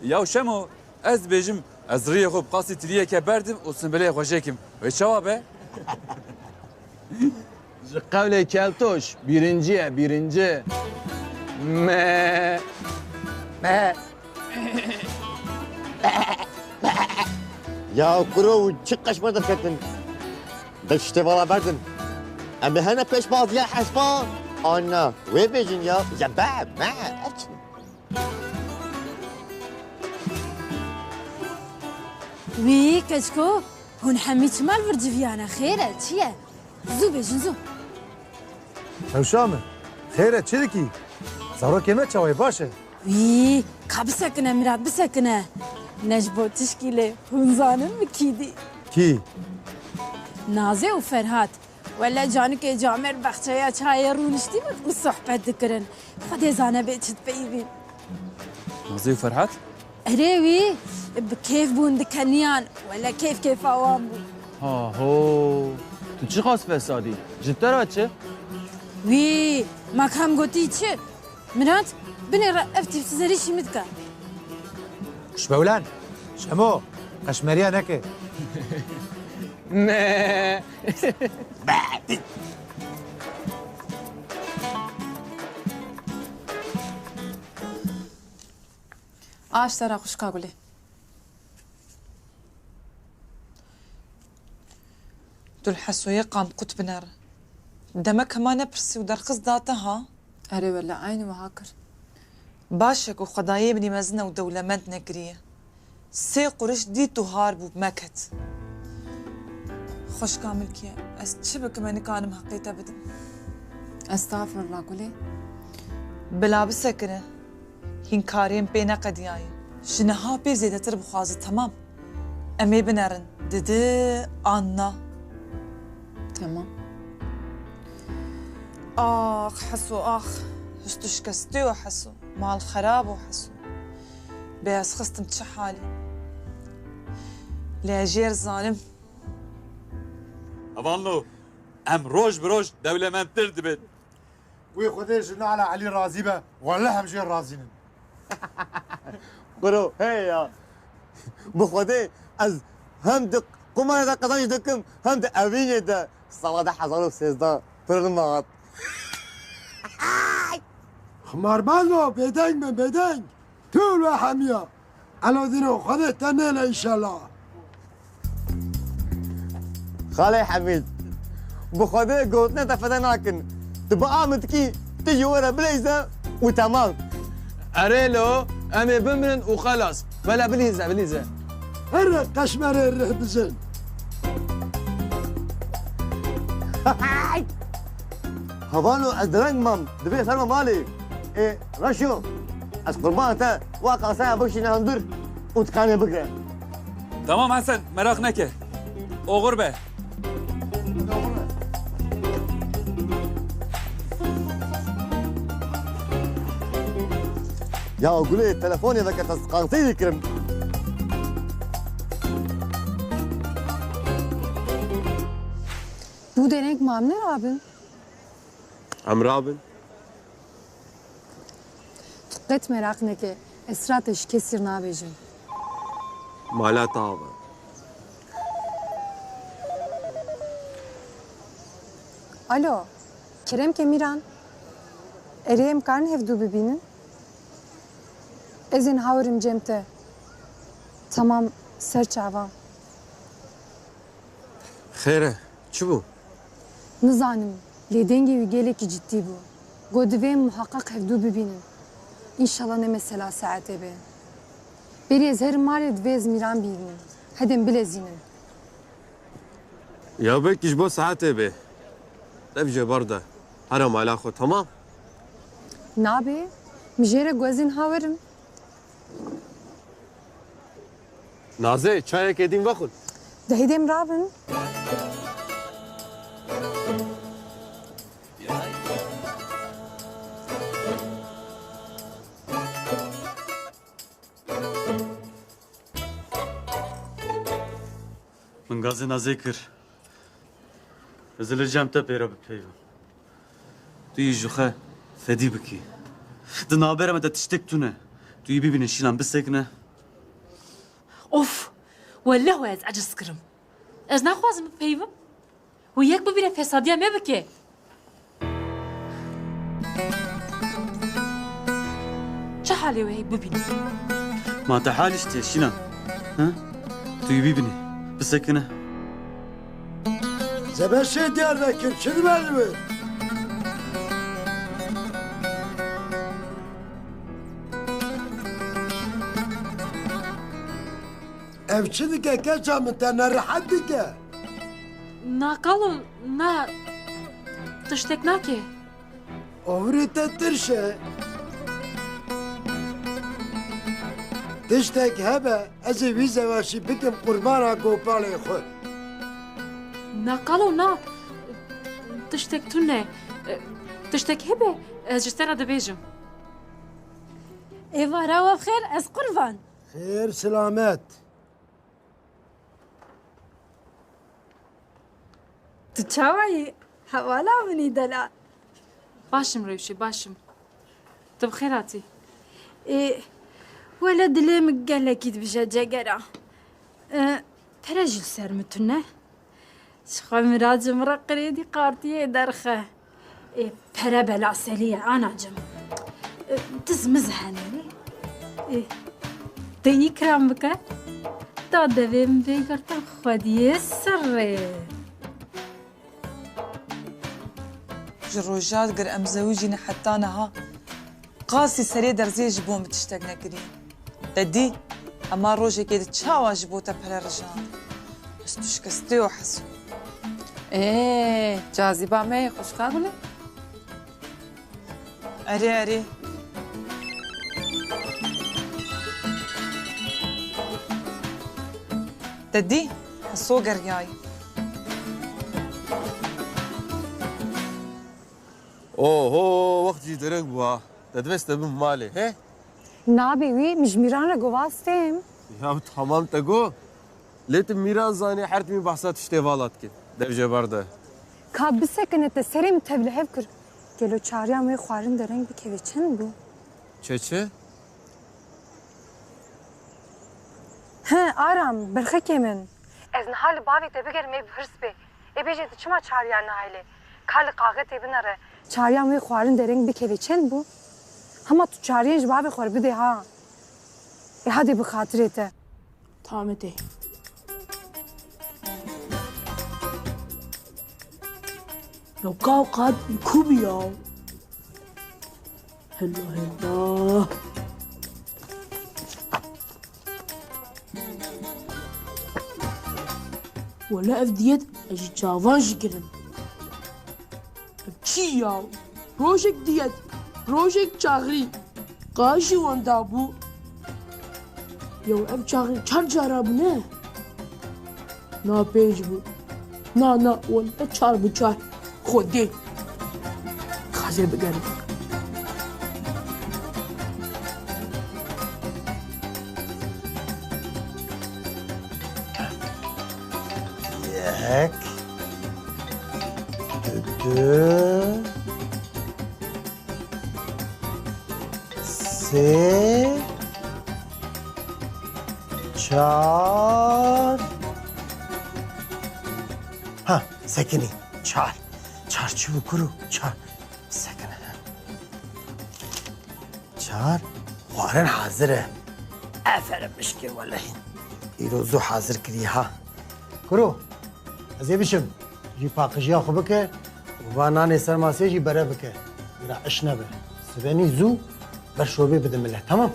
Ya Şemo, ez dibêjim, ez riyê xwe bi qasî tiriyeke berdim û simbilê xwe jêkim. Wê çawa be? Ji qewlê keltoş, bîrincî ye, bîrinci. Me. Me. Ya kuro, çi qeşme derketin? De tiştê vala berdin. Em ê hene pêşbaziya hespa. Anna, wê bêjin ya. Ya be, me, ev çi? Wî, keçko, hûn hemî çima li vir civiyane? Xêr e, çi ye? Zû bêjin, zû. Hewşa min, xêr e, çi dikî? Zarokê me çawa ye, baş e? Wî, ka bisekine Mirat, bisekine. Ne ji bo tişkî lê hûn zanin min kî dî? Kî? Nazê û Ferhat. Wele canikê camêr bexçeya çayê rûniştî min, min sohbet dikirin. Xwedê zane bê çi dipeyivîn. Nazê û Ferhat? Erê wî, bi kêf bûn dikeniyan. Wele kêf kêfa wan bû. Ha ho, tu çiqas fesadî? Ji te re çi? Wî, ma kam gotî çi? Mirat, binêre ev tîpsizerî şî min dike. Şbewlen, Şemo, qeşmeriya neke. Ne. Aş sera xwişka Gulê. Tu li Hesoyê qamqut binere. Demek hema nepirsî û derxist date ha? Erê wele, eynî wiha kir. Baş e ku xwedayê min î mezin e û dewlemend nekiriye. Sê quruş dît û har bû, meket. Xwişka Milkiye, ez çi bikim, ez nikanim heqê te bidim. Estexfirullah Gulê. Bila bisekine. Hîn karê min pê neqediyaye. Ji niha pê zêdetir bixwaze, temam. Em ê binerin. Didi an na. Temam. Ax Heso, ax. Hişt û şikestê o Heso. Mal xerab o Heso. Bê ez xistim çi halî. Lê ez jê re zanim. Hevalno, em roj bi roj dewlemendtir dibin. Wê Xwedê ji Nala Elî razî be, wele em jê razî nin. Kuro, hey ya. Bi Xwedê ez hem di qumarê de qezenc dikim, hem di evînê de. Sala du hezar û sêzdeh pir min hat. Ximarbaz o, bêdeng be, bêdeng. Tu li hemiya. Elodîno, Xwedê te nêle înşellah. Xalê Hemîd, bi Xwedê gotinê te fede nakin. Tu bi a min dikî, tu jî were bileyze û temam. Erê lo, em ê bimirin û xelas. Wele bilîze, bilîze. Here qeşmerê rih bizin. Hevalno, ez dereng mam, divê serme malê. Ê, Reşo, ez qurban te, wa kasaya bikişîne hundir û tikanê bike. Tamam Hesen, meraq neke. Oxir be. Ya Gulê, telefonê veke, te sqanteyî kirim. Bu denek mamne rabin. Em rabin. Qet meraq neke, ez sira te ji kesî re nabêjim. Mala te ava. Alo, kerem ke Mîran. Erê, em karin hevdû bibînin? Ez ê niha werim cem te. Tamam, ser çavan. Xêr e, çi bû? Nizanim, lê dengê wî gelekî cidî bû. Got, divê em muheqeq hevdû bibînin. Înşallah ne mesela saetê be. Berî ez herim malê, divê ez Mîran bînim. Hede em bilezînin. Ya belkî ji bo saetê be. Dev jê ber de. Here mala xwe, temam? Nabe, min jê re got ez ê niha werim. Naze, çayekê din vexwin. De hêdê em rabin. Min gazê Nazê kir. Ez ê li cem te pê re bipeyivim. Tu yî ji xwe fedî bikî. Di navbera me de tiştek tune. Tu yî bibîne şîlan bisekine. Of! Wele we ez eciz kirim. Ez naxwazim bipeyivim. Û yek bibîne fesadiya me bike. Çi halê we heye bibîne? Ma te hal işte şîlan. Ha? Tu yî bibîne. Bisekine. Zebeşê Diyarbekir, çi dibe li wir? Ev çi dike keça min, te nerehet dike? Na kalo, na, tiştek nake. Ovirê te tirş e. Tiştek hebe, ez ê wî zewaşî bikim qurbana gopalê xwe. Na kalo, na, tiştek tune. Tiştek hebe, ez ji te re dibêjim. Êvara we xêr, ez qurban. Xêr, silamet. Tu çawa yî? Hevala min î delal. Baş im Rewşê, baş im. Tu bi xêr hatî. Ê, wele dilê min gelekî dibije cegera. E, pere jî li ser min tune. Ji xwe miracê min re qirêdî qartiyê derxe. Ê, pere bela selî ye, anacim. Ê, tiz miz hene. Ê, te yî kiram bike. Da devê min bê girtin xwediyê sirrê. Ji roja gir em zewicîne heta niha. Qasî serê derzê ji bo min tiştek nekiriye. Te dî, hema rojekê di çawa ji bo te pere rijand. Ez tu şikestê û hesû. Ê, cazîba me yê xwişka Gulê. Erê, erê. Te dî, heso geriyayî. Oho, wext jî dereng bû ha. Te divê ez te bim malê, he? Nabê wî, min ji Mîran re got ez têm. Ya tamam te got. Lê tu Mîran zanî her timî behsa tiştê vala dike. Dev jê berde. Ka bisekine te serê min tev li hev kir. Gelo çariyan wê xwarin dereng bikeve çend bû? Çi çi? He, Aram, berxekê min. Ez niha li bavê te bigerim ê bi hirs bê. Ê bêje tu çima çariyan nahêlê? Ka li qaxetê binere. Çariyan wê xwarin dereng bikeve çend bû? Hema tu çariyên ji bavê xwe re bidê ha. Ê hadê bi xatirê te. Tamam tê. Ya kaw qad kubî ya. Hela hela. Wele ev diyet ez ji çavan jî kirim. Ev çi ya? Rojek diyet, rojek çaxirî. Ka jî wenda bû. Yew ev çaxirî çar cara bû ne? Na pênc bû. Na, na, wele çar bû, çar. Xwedê. Xazê bigerim. Yek. Du, du. Sê, çar. Ha, sekinî. Çar. Çar çi bû kuro? Çar. Sekine. Çar. Xwarin hazir e. Aferin mişkê welehî. Îro zû hazir kiriye ha. Kuro, ez ê biçim. Jî paqijiya xwe bike û va nanê ser masê jî bere bike. Bira iş nebe. Sibenî zû ber şobê bide millet, tamam?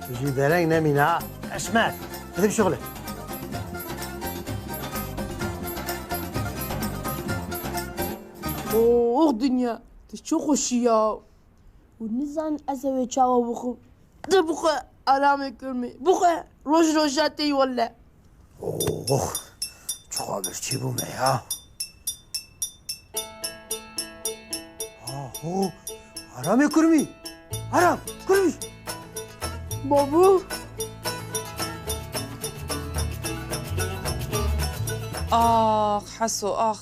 Tu jî dereng nemîne ha. Eşmer, hadi bişuxule. Oh dinya, tu çi xweşî ya. Û nizanin ez ê wê çawa bixwim. De bixwe, Aramê kurmî. Bixwe, roj roja tê welle. Oh, çiqa birçî bûme ya. Aho, Aramê kurmî. Aram, kurmî. Babu. Ax, Heso, ax.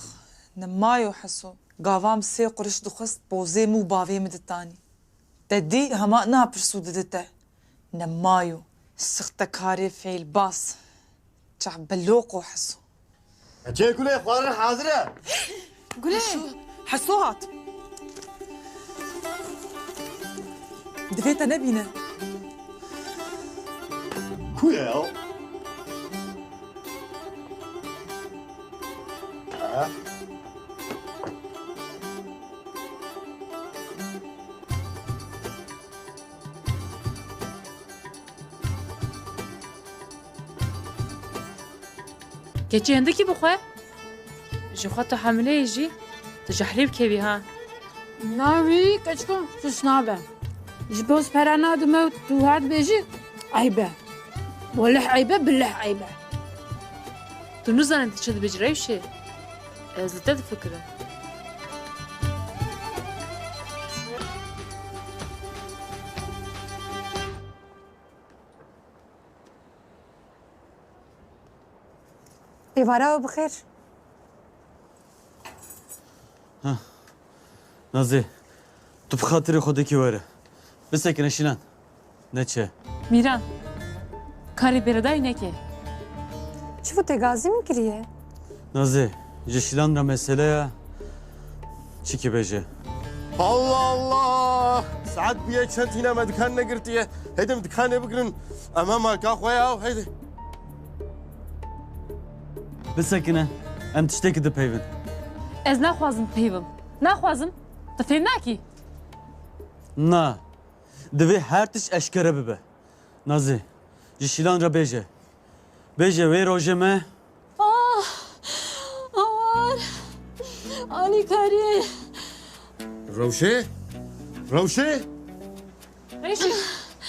Nemayo Heso. Gava min sê quriş dixwest, pozê min û bavê min ditanî. Te dî hema niha pirsû didite. Nemayo, sixtekarê fêlbaz. Çax beloqo Heso. Çê gulê xwarin hazir e. Gulê. Heso, Heso hat. Divê te nebîne. Ku ye ew? Ha? Keçê hindikî bixwe. Ji xwe tu hemileyê jî, tu jehrê bikevî ha. Na wî keçiko tişt nabe. Ji bo pera nadime û tu wiha dibêjî, eyb e. Weleh eyb e, bileh eyb e. Tu nizanî tu çi dibêjî Rewşê? Ez li te difikirim. Êvara we bi xêr. Nazê, tu bi xatirê Xwedê kî were. Bisekine Şîlan. Neçe. Mîran, karê bêredayî neke. Çi bû, te gazî min kiriye? Nazê, ji Şîlan re mesele ye. Çikî bêje. Allah Allah! Saet bûye çend tîne me dikan negirtiye. Hêdî em dikanê bigirin. Em hem marka xwe ya, hêdî. Bisekine, em tiştekî dipeyvin. Ez naxwazim peyvim. Naxwazim. Tu fêm nakî? Na. Divê her tişt eşkere bibe. Nazê, ji Şîlan re bêje. Bêje wê rojê me. Ah! Awar! Alîkarî! Rewşê? Rewşê? Rewşê!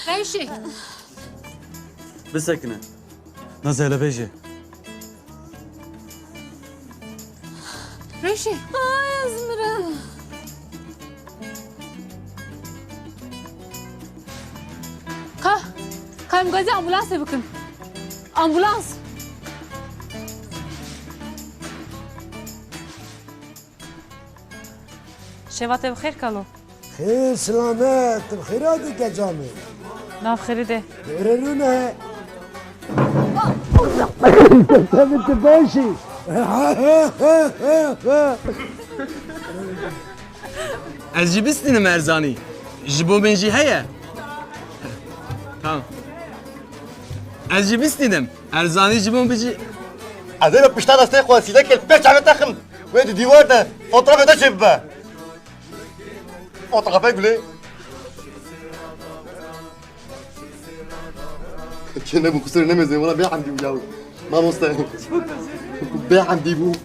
Rewşê! Bisekine. Nazê, hele bêje. Rewşê. Ay, ez mirim. Ka, ka em gazî ambulansê bikin. Ambulans. Şeva te bi xêr kalo. Xêr, silamet, tu bi xêra dike camê. Nav xêrê de. Dêre rûne. Tabii tu baş î. Ez jî bistînim Erzanî. Ji bo min jî heye. Tamam. Ez jî bistînim. Erzanî ji bo min jî. Ez ê li pişta destê xwe sîlekê li pêş çavê te xim. Wê di dîwar de fotoğrafê te çêbibe. Fotoğrafê gulê. Çê nebû, qusur nemêzin, wala bê hemdî bû ya. Mamoste. Bê hemdî bû.